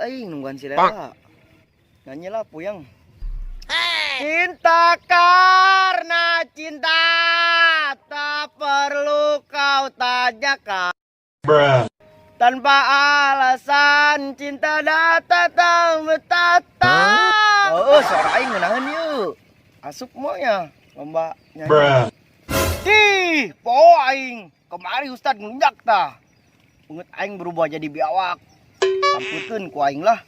Aing nungguan si Lela. Nyanyi lah puyeng. Cinta karena cinta tak perlu kau tanyakan. Bruh. Tanpa alasan cinta datang bertatang. Oh, suara aing ngeunaheun yeuh. Asup moal nya lomba nyanyi. Bruh. Ih, poho aing. Kemari Ustad ngelunjak tah. Beungeut aing berubah jadi biawak. Sampeukeun ku aing lah.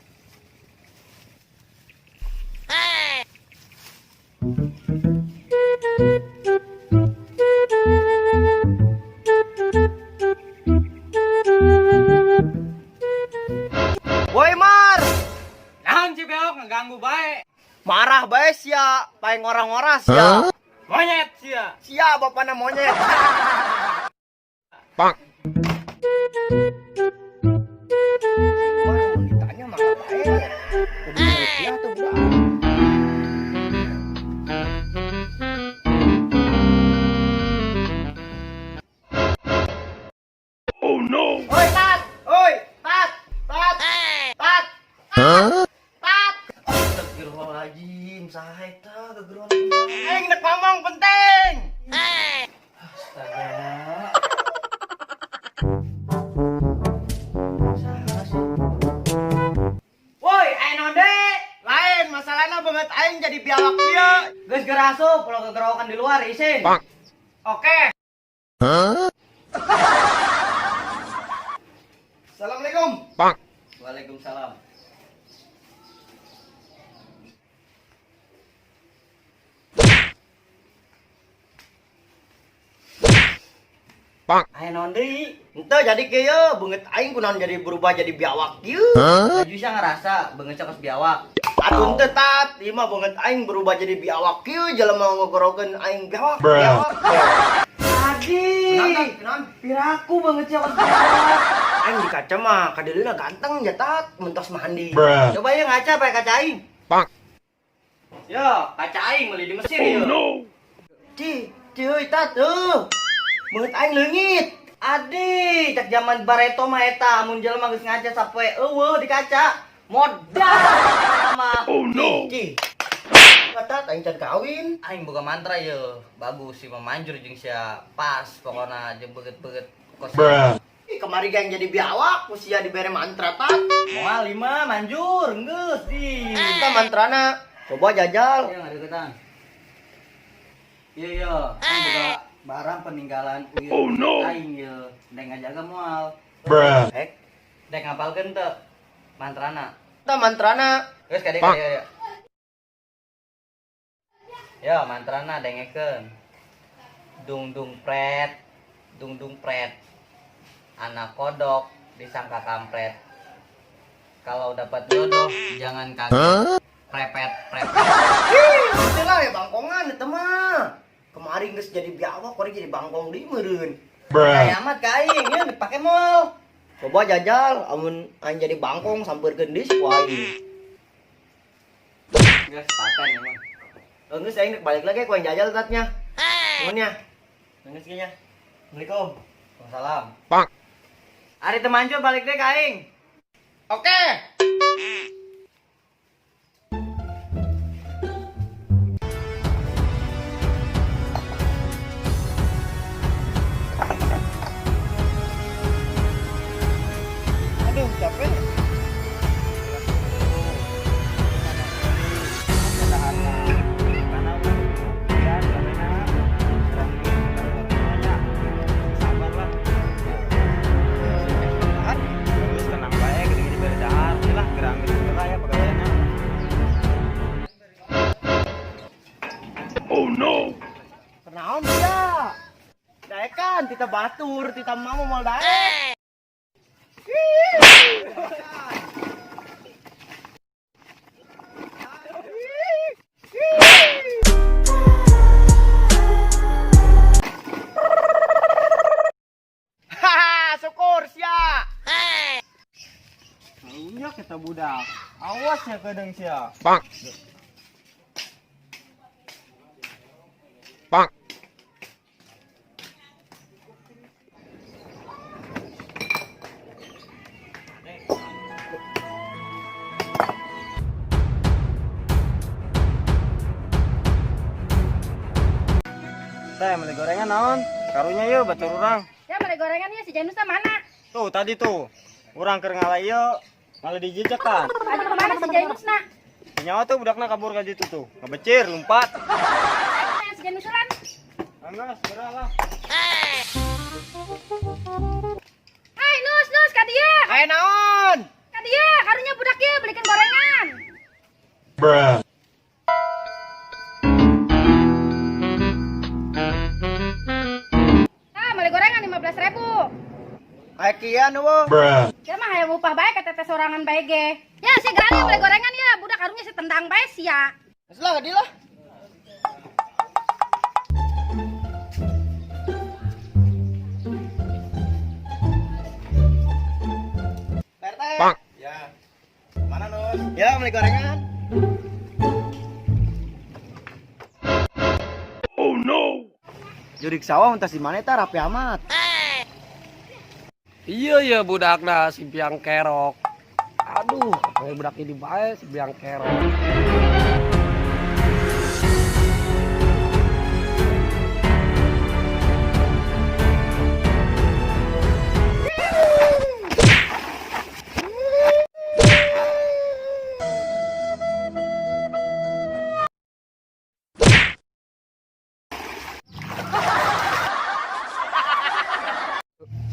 Woi Mar, Naon si Beok ngeganggu bae. Marah bae sia, paling ngora-ngora sia. Monyet sia. Sia bapana monyet. Bang. Wah, mun ditanya marah bae. Kudu rupiah tuh budak. Oh no. Oi, Tat! Oi, Tat! Tat! Tat! Huh? Tat! Astagfirullahaladzim, saha eta gegeruan. Aing nek ngomong penting. Astaga. Saha sih? Woi, aing naon deui? Lain, masalahna beungeut aing jadi biawak kieu. Geus geura asup, ulah gegerowokan di luar isin. Bang. Oke. Huh? Assalamualaikum. Bang. Waalaikumsalam. Bang. Aya naon deui? Henteu jadi kieu, beungeut aing kunaon jadi berubah jadi biawak kieu. Huh? Laju sia ngerasa beungeut kos biawak. Atuh henteu Tat, ieu mah beungeut aing berubah jadi biawak kieu jelema ngogorokeun aing biawak. Bruh. Biawak. Adi. Kunaon, kunaon? Piraku beungeut sia kos biawak. Aing di kaca mah kadeuleuna ganteng ya Tat, mentos mandi. Bruh. Coba ya ngaca pakai kaca aing. Bang. Yo, kaca aing meuli di Mesir yo. No. Ci, ci euy Tat, heuh. Beungeut aing leungit. Adi, cek zaman bareto mah eta mun jelema geus ngaca sapoe eueuh di kaca. Modal mah. Oh no. Ci. Tat, aing can kawin. Aing boga mantra ye, bagus sih mah manjur jeung sia pas pokona jeung beget-beget kos. Bruh. Ih, kemari gang jadi biawak, ku sia dibere mantra Tat. Moal lima manjur geus di. Eta mantrana. Coba jajal. Iya ngadeukeutan. Iya iya, aing boga barang peninggalan uyut. Oh, no. Aing ye, dek ngajaga moal. Bruh. Hek. Dek ngapalkeun teu mantrana. Eta mantrana. Geus kade Bang. kade ya. Yo, mantrana dengekeun. Dung dung pret, dung dung pret. Anak kodok disangka kampret. Kalau dapat jodoh jangan kaget. Huh? Prepet, prepet. Ih, itu lah ya bangkongan eta mah. Kemarin geus jadi biawak, kemarin jadi bangkong deui meureun. Bruh. Kayak amat ka aing, ieu dipake moal. Coba jajal, amun aing jadi bangkong sampeurkeun deui si ku aing. Geus paten ieu mah. Oh, geus aing balik lagi ku aing jajal tatnya. Nuhun nya. Geus kieu nya. Assalamualaikum. Waalaikumsalam. Bang. Ari teu manjur balik deui ka aing. Oke. Aduh, capek. Tenang bae gini-gini bere dahar lah gerang gitu lah ya pegawainya. Oh no. Kenaon sia? Daekan tita batur, tita mama moal daek. Haha, syukur sia. Banyak kita budak. Awas ya kadang sia. Bang. Bang. Teh, beli gorengan naon? Karunya yeuh batur urang. Ya beli gorengan ya si Jainusna mana? Tuh tadi tuh. Urang keur ngala ieu malah dijejekan. Aduh kemana si Jainusna? Nyawa tuh budakna kabur ka ditu tuh. Ngebecir, lompat. Ayo si Jainus ulan. Anggas, gerah lah. Hai Nus, Nus, ka dieu. Aya naon? Ka dieu, karunya budak ieu belikan gorengan. Bruh. Tah, beli gorengan 15.000. Aya kian eueuh. Bruh. Ya mah hayang upah bae ka teteh sorangan bae ge. Ya si gerani beli gorengan ya, budak karunya si tendang bae sia. Geus lah ka lah. RT. Bang. Ya. Mana Nus? Ya, beli gorengan. Oh no. Jurik sawah entas di mana eta rapi amat. Iya ya budakna si biang kerok. Aduh, kayak budak ini bae si biang kerok.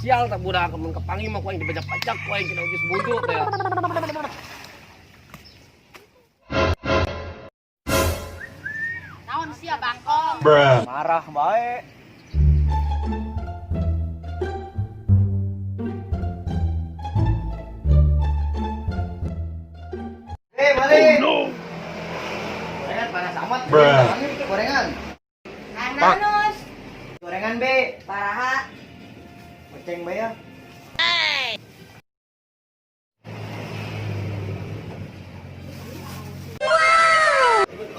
Sial tak budak mun kepanggih mah ku aing dibajak-bajak ku aing kena ujus bojo teh. Naon sia bangkong? Bruh. Marah bae. Eh, balik. No. Gorengan panas amat. Bruh. Gorengan. Bang. Nus, Gorengan, Be. paraha. Goceng bae ya.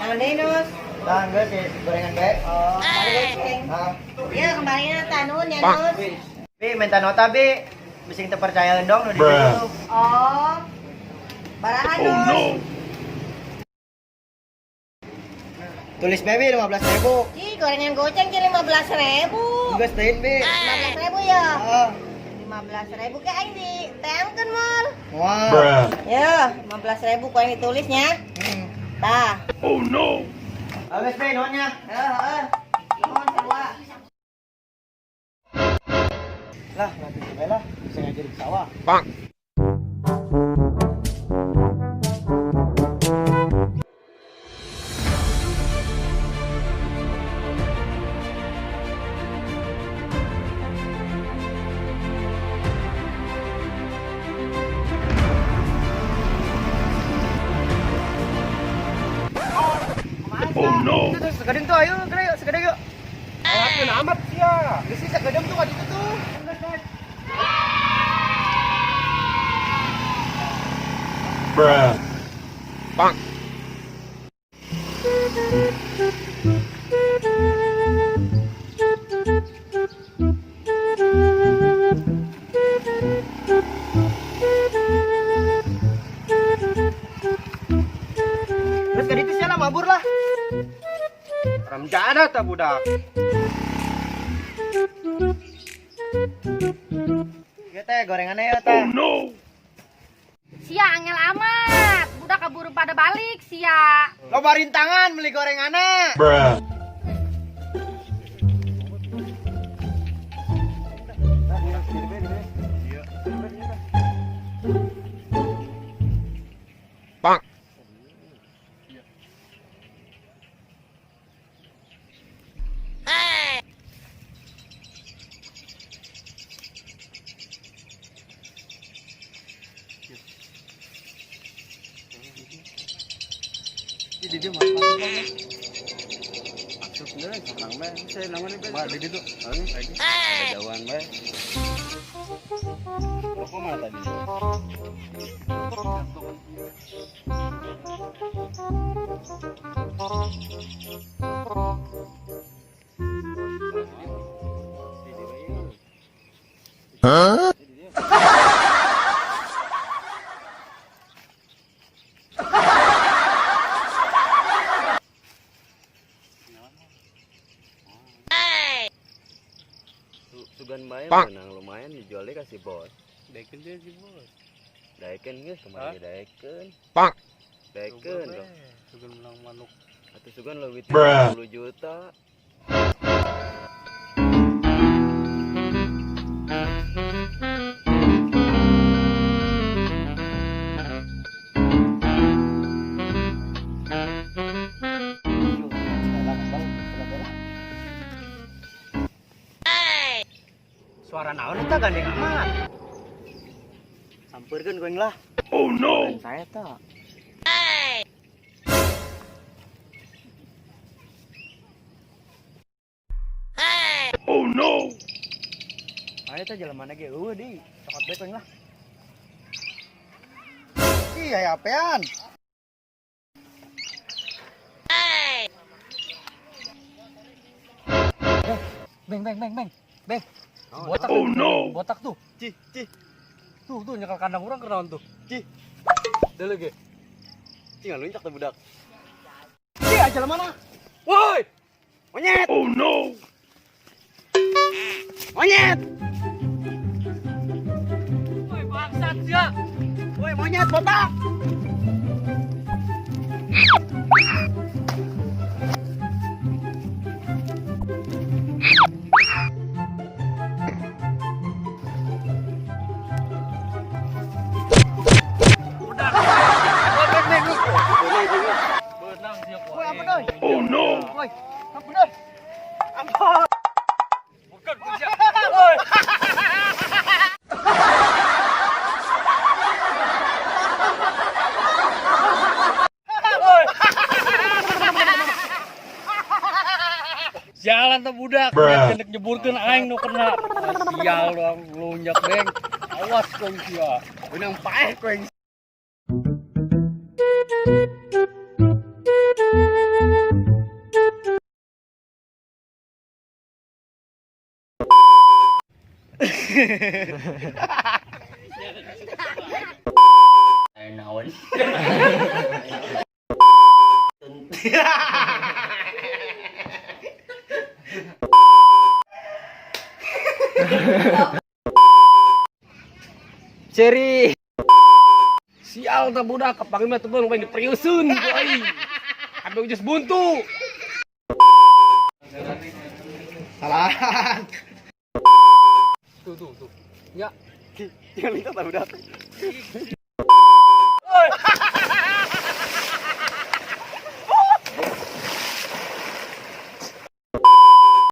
Naon deui, Nus? Tah, geus ya, gorengan bae. Oh, bari goceng. Ah. Ya, kembalinya tanun ya, Bang. Nus. Be, minta nota, Be. Bising teu percaya dong nu di Bruh. ditu. Oh. Baraha, Oh Nus. no. Tulis bae, Be, 15.000. Ih, gorengan goceng jadi 15.000. Geus teuing, Be. 15.000 ya? Heeh. 15.000 ke aing di teangkeun moal. Moal. Bruh. Ya, 15.000 ku aing ditulisnya. Hmm. Tah. Oh no. Geus, Be, nuhun nya. Heeh, heeh. Nuhun sarua. Lah, nanti bae lah. Bisa ngajar di sawah. Bang. Oh no. Itu tuh sekedeng tuh, ayo, gede yuk, sekedeng yuk. Lakuin amat sia. Geus sih sekedeng tuh ka ditu tuh. Bruh. Bang. Terus ka ditu sia lah mabur lah. Ramjana tah budak. Ieu teh gorengannya ya teh. Oh no. Sia angel amat. Budak kaburu pada balik sia. Loba rintangan beli gorenganna. Bruh. Bang. Di dieu mah. Maksudnya sarang bae, saya nangon bae. Mah di ditu. Jauhan bae. Rokok mana tadi? Huh? Ayam menang lumayan dijualnya kasih bos. Daekeun teh si bos. Daekeun geus kemarin daekeun. Pak. Daekeun dong. Sugan menang manuk. Atuh sugan leuwih 30 juta. Suara naon eta gandeng amat. Sampeurkeun ku lah. Oh no. Saya tak. Oh no. Ayo teh jelema ge eueuh deui. Cokot bae ku lah. Ih, aya apean. Beng beng beng beng. Beng. Botak. Oh no. Botak tuh. Cih, cih. Tuh tuh nyekel kandang urang keur naon tuh. Cih. Deuleu ge. Cih ngaluncak teh budak. Ih, aya jelema mana? Woi! Monyet, Oh no. monyet. Woi bangsat sia. Woi, monyet botak. Beunang sia ku. Woi, apa doi? Oh no. Woi, ampun doi. Ampun. Bukan sia. Woi. Sialan tuh budak, nek nyeburkeun aing nu kena. Sial doang lunjak beng. Awas kau sia. Benang paeh kowe. Naon. Seri. Sial tuh budak, kepanggil mah teu pengen dipriuseun ku aing. Sampai ujus buntu. Salah. Tuh tuh tuh. Ya. Cih, ngaluncak teh budak.